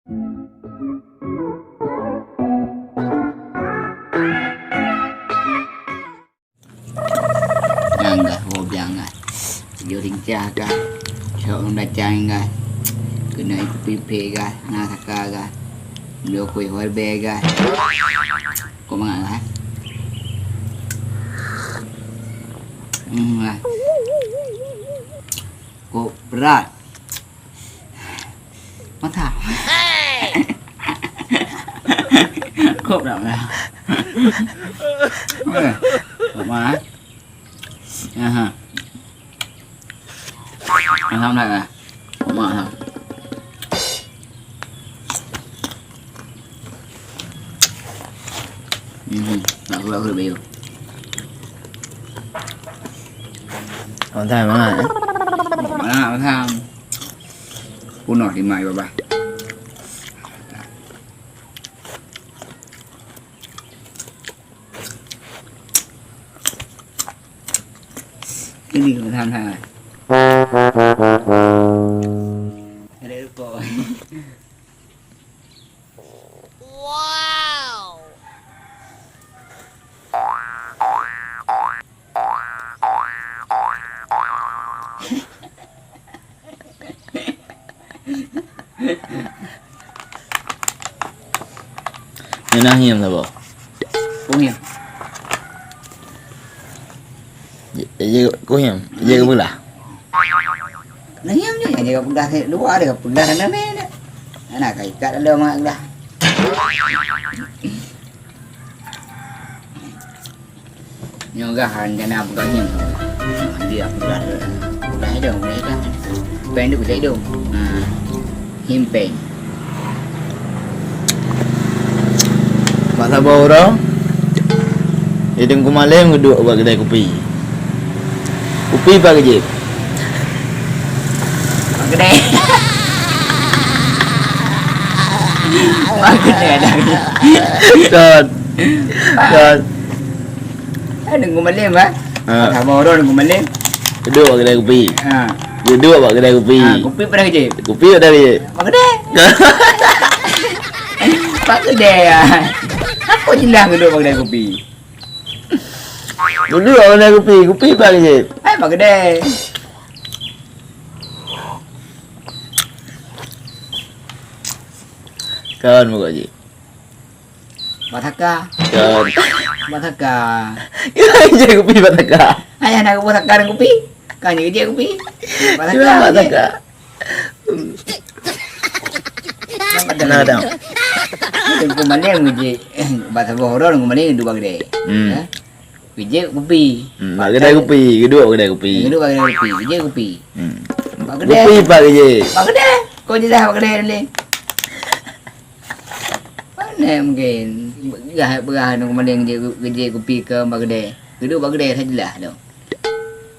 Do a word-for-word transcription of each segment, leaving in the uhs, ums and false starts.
Nyang gah, woe biang gah. Jeuet rincah gah. Cok lôn dacang gah. Keunoe kupi phe gah. Na saka gah. Bloe kueh horbe gah. Kok mangat gah? Hmm, gah. Kok brat. Mantap. Kok brat lah. Eh, kok mah. Aha. Alhamdulillah. Kok mah. Hmm, nak keluar dulu, bayu. Mantap, mangat, eh? Mangat, mangat. Punoh lima ié babah. Ini kesan sangat. Ada rukok. Wow. Nyan na hiam saboh. Kuh hiam. Ija, ija kuh hiam, ija keupeugah. Na hiam nyoe, ija keupeugah dua, ada keupeugah na mé. Ana ka ikat ada mak dah. Nyoe gah rencana peugah hieng. Dia peugah, peugah idong, peugah idong. Pèng tu peugah idong. Ha. Hieng pèng. Bak saboh uroe, di Teungku Malém geuduek bak keudè kupi. Kupi pat geujép? Bak keudè. Bak keudè dah. Kon. Kon. Eh, Teungku Malém, eh? Ha. Sama orang Teungku Malém. Geuduek bak keudè kupi. Ha. Geuduek bak keudè kupi. Ha, kupi pat geujép? Kupi pat geujép? Bak keudè. Bak keudè, ya. Apa jelas geuduek bak keudè kupi? Geuduek bak keudè kupi, kupi pat geujép? Eh, bak keudè. Kon, pokok jih. Bak saka. Kon. Bak saka. Kira ija kupi bak saka. Ayah nak kupi saka dan kupi. Kan ija kupi. Bak saka. Kira bak saka. Nah, dah. Teungku Malém ngeujek. Bak saboh uroe Teungku Malém duek bak keudè. Hmm. Eh? Geujép kupi. Hmm, bak keudè kupi, geuduek bak keudè kupi. Geuduek bak keudè kupi, geujép kupi. Hmm. Bak keudè. Kupi pat geujép? Bak keudè. Kok jeulaih bak keudè lé? Pane mungken. Peugah, peugah Teungku Malém geujép, geujép kupi keu bak keudè. Geuduek bak keudè that jeulaih tu.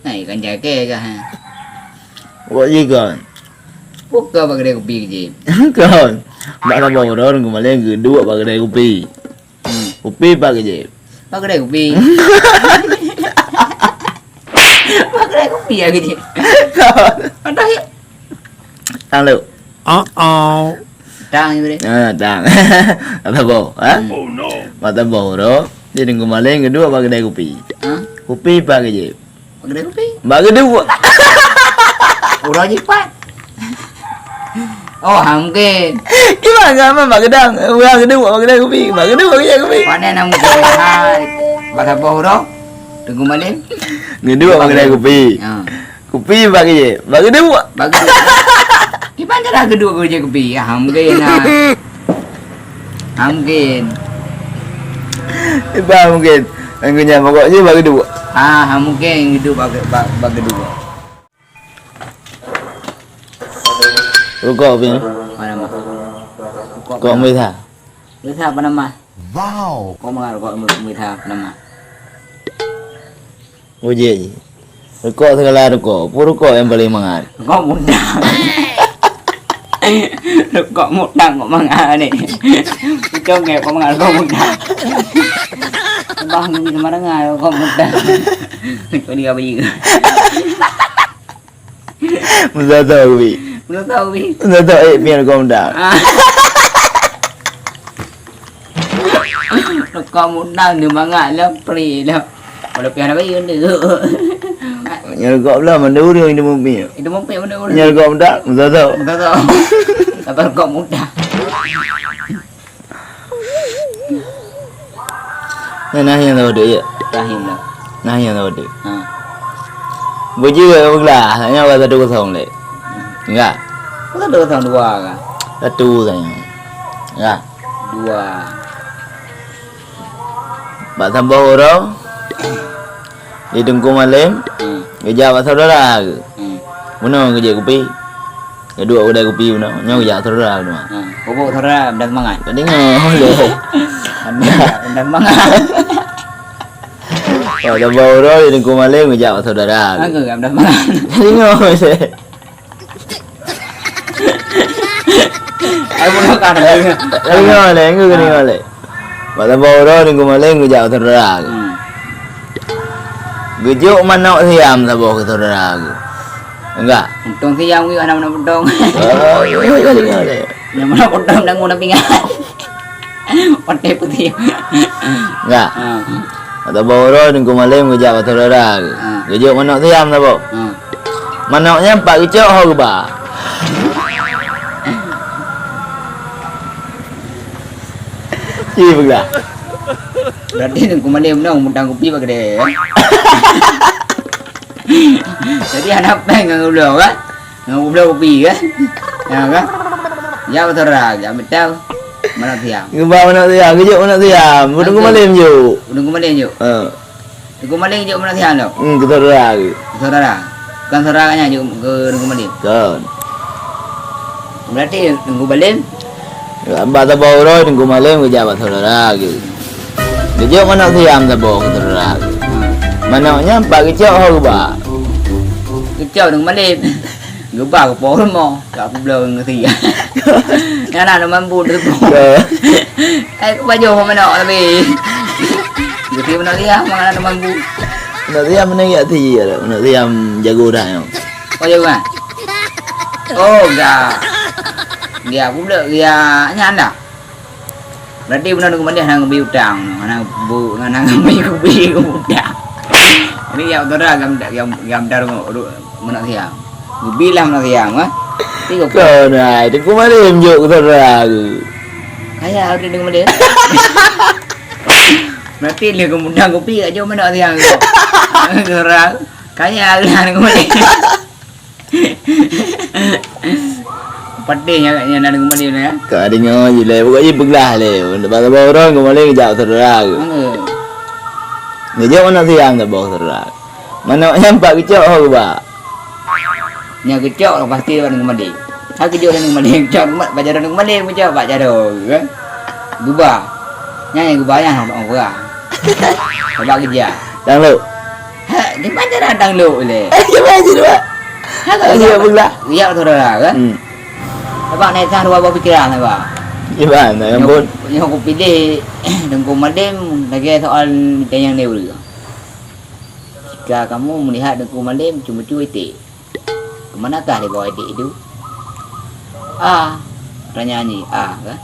Hai, kan jaké kah, ha? Wak jih kon. Bukan bak keudè kupi geujép. Kon. Bak saboh uroe Teungku Malém geuduek bak keudè kupi. Hmm. Kupi pat geujép? Bak keudè kupi. Bak keudè kupi ya geujép. Kon. Ada ya? Halo. Oh, oh. Tang, ya, boleh. Ah, tang. Apa kau? Ha? Hmm. Mata bahu tu. Jadi Teungku Malém geuduek bak keudè kupi. Ha? Kupi pat geujép? Bak keudè kupi. Bak geuduek. Uroe jipat. Oh, ha, mungken. Kiban ka, man bak geudang. Ureueng geuduek bak keudè kupi. Bak geuduek bak keudè kupi. Pane na mungken. Ha, bak saboh uroe. Teungku Malém. Geuduek bak keudè kupi. Ha. Kupi bak geujép? Bak geuduek. Bak geuduek. Kiban cara geuduek bak geujép kupi? Ah, mungken, ah. Ah, mungken. Kiban mungken. Nyang keunyan pokok jih bak geuduek. Ah, ah, mungken geuduek bak, bak, bak geuduek. Rukok pih. Mana mah? Rukok. Kok mana? Meusa. Meusa apa nama? Wow. Kok mangat rukok meusa apa nama? Ujek jih. Rukok segala rukok. Peue rukok nyang paleng mangat? Rukok mudang. Rukok mudang kok mangat ni. Ucok nge kok mangat rukok mudang. Bah ngi sama dengan rukok mudang. Kok dia beli. Meusato kubi. Meusato kubi. Meusato eh pian rukok mudang. Ah. Kok mutang di mangat lom, pri lom. Walau pih hana bayeue tu. Nyan kok belah mandum ureueng itu mumpi. Itu mumpi mandum ureueng. Nyan kok mutang, betul-betul. Betul-betul. Sabar kok mutang. Nah, nah, nyang tahu dek, ya? Nah, nyang tahu. Nah, nyang tahu dek. Ha. Bujur, belah, hanya buat satu kosong dek. Enggak. Bukan dua kosong dua kan? Satu saja. Enggak. Dua. Bak saboh uroe, di Teungku Malém, hmm, geujak bak saudara ke? Hmm. Bunoe geujak kupi. Geudua kedai kupi bunoe. Nyoe geujak saudara bunoe. Hmm. Pupuk saudara, mudah semangat. Tak dengar lé. Mudah semangat. Bak saboh uroe, di Teungku Malém geujak bak saudara ke? Aku enggak mudah semangat. Tak dengar lé. Ai, bunoe kan, tak dengar. Deungoe lé, engkau deungoe lé. Bak saboh uroe Teungku Malém geujak keu syedara geuh. Hmm. Geujok manok siam saboh keu syedara geuh. Enggak. Untông siam geuh hana manok peudong. Oh, iya, iya, deungoe lé. Nyang manok peudong dan guna pingan. Patéh putih. Enggak. Ha. Bak saboh uroe Teungku Malém geujak keu syedara geuh. Ha. Geujok manok siam saboh. Ha. Manok nyan pat geucok ho geuba. Ci peugah. Berarti Teungku Malém nyoe mutang kupi bak keudè, ya? Jadi hana péng ngon geuh bloe, kan? Ngon geuh bloe kupi, kan? Ya, kan? Ya, beutôi, ya, beutôi. Manok siam. Geuba manok siam, geujok manok siam. Teungku Malém jok. Teungku Malém jok. Ha. Teungku Malém jok manok siam tu? Hmm, keu syedara geuh. Keu syedara. Bukan syedara nyan jok keu Teungku Malém? Kon. Berarti Teungku Malém? Bak saboh uroe Teungku Malém geujak bak syedara geuh. Geujok manok siam saboh keu syedara geuh. Hmm. Manok nyan pat geucok ho geuba. Geucok Teungku Malém. Geuba keu po rumoh, ka peubloe ngon siam. Nyan na mambu teupeue. Ya. Eh, kupajoh manok tapi. Geuti manok siam, mangan na mambu. Manok siam meunan jak ti, manok siam jago dah nyoe. Oh, jago kan? Oh, ga. Ga peubloe, ga nyan dah. Berarti bunoe Teungku Malém hana geubi utang, hana bu-, hana geubi kupi utang. Jadi ya utara gam, gam, gam daru manok siam. Geubi lah manok siam, ha? Tiga. Kon hai, Teungku Malém jok keu syedara geuh. Kaya udah Teungku Malém. Berarti lheueh geumudang kupi ka jok manok siam tu. Syedara. Kaya lah Teungku Malém. Patéh nyan, nyan na Teungku Malém nyan, ya? Ka deungoe jih lé. Pokok jih peugah lé. Bak saboh uroe Teungku Malém geujak syedara geuh. Hmm. Geujok manok siam saboh syedara. Manok nyan pat geucok ho geuba. Nyan geucok pasti bak Teungku Malém. Ha, geujok Teungku Malém, geucok bak jaroe Teungku Malém, geucok bak jaroe geuh, kan? Geuba. Nyan nyang geuba nyan hana peugah. Bak geujak. Dang lok. Ha, di mana dang lok lé? Gimana sih, Pak? Hana, iya, iya, belah. Iya, syedara, kan? Hmm. Abang naik sang dua buah pikiran, Abang. Gimana, ya ampun? Nyoe, nyoe kupiléh Teungku Malém lagèe soal tanyong nyoe. Jika kamu melihat Teungku Malém cucu-cucu iték, ke manakah dibawa iték itu? A. Pertanyaan nyoe, A, kan?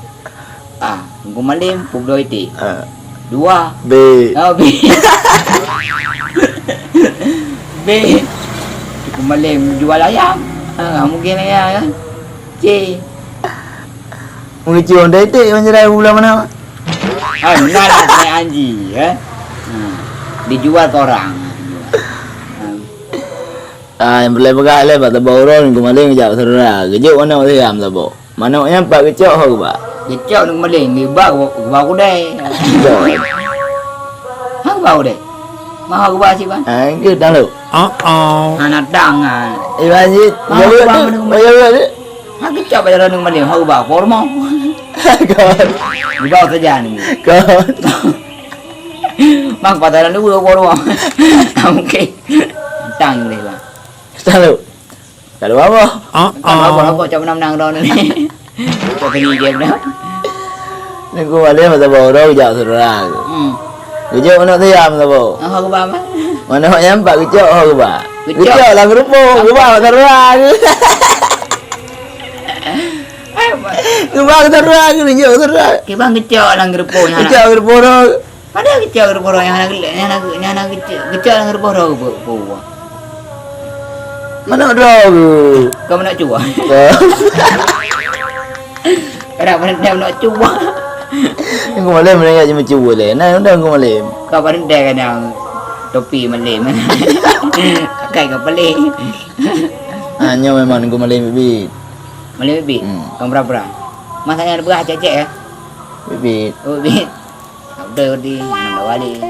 A. Teungku Malém peubloe iték. A. Dua. B. Oh, B. B. Teungku Malém jual ayam. Ha, mungkin ayam, kan? C. Meucue dari iték, meunyerai bulan mana? Ah, meunan lah, keuneuk anji, eh. Hmm. Dijual ke orang. Ah, nyang peureulèe peugah lé bak saboh uroe Teungku Malém geujak syedara. Geujok manok siam saboh. Manok nyan pat geucok ho geuba. Geucok Teungku Malém, geuba, geuba keudè. Geuba. Ha, geuba keudè. Maho geuba cit, Bang. Ah, geutang lok. Oh, oh. Hana tang, ah. Eh, Bang Cit, ha, jaga Bang, tu. Bang, jaga tu. Ha, geucok bak jaroe Teungku Malém, ho geuba, po rumoh. Kon. Geuba sajan. Kon. Bang, patah dalam dua, po rumoh. Oke. Tang boleh, Bang. Selalu. Selalu apa? Ah, tang apa, ah. Apa, cok menang-menang droeneuh ni. Cok ni game dah. Teungku Malém masa baru jak surang. Hmm. Geujok manok siam saboh. Oh, ho geuba, Bang. Manok nyan pat geucok ho geuba. Geucok. Geucok lam keurupuk, geuba bak syedara. Eh, Keuba keusurah, geununjuk keusurah. Keuba geucok lam geureupoh nyan. Geucok geureupoh droe. Padahai geucok geureupoh droe nyang hana geulek, nyang hana, nyang hana geucok, geucok lam geureupoh droe geupeue. Manok droe geuh. Kau manok cuba. Kau. Kadang manok, manok cuba. Nunggu malam menengah je mencuba leh. Nah, udah nunggu malam. Kau pandai kadang topi malam. Pakai kau pelik. Ah, nyoe memang nunggu malam bibit. Malam bibit? Hmm. Kau berapa? Masanya ada berah cek-cek ya? Bibit. Oh, bibit. Udah di, mana balik?